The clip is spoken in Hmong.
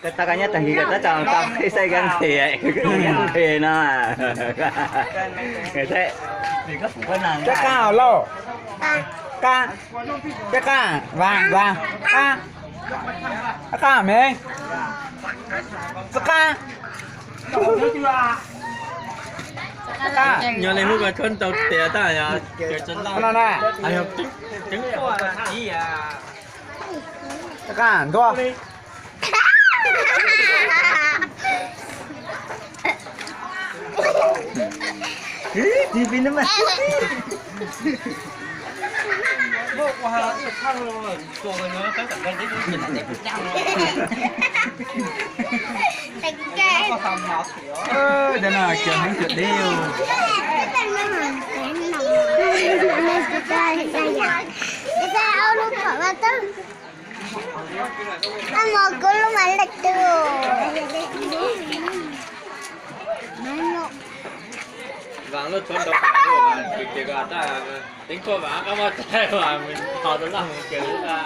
Koj tau koj nyob tag kis koj tab tau tau ib xaib koj nqhis, koj nqhis no. Koj qab lauj, qab, koj qab, vas, vas, qab, koj qab me, koj qab, koj qab, nyob li hnub ko tshuab ntau tias tab no na, koj qab ntuj. Cov no cov heev cov deb. Mos kuv lub mas lej twg. Vas lub tshuab ntau, ces koj teeb kuaj vas qab muab tag mas ho rau laj mus ces ua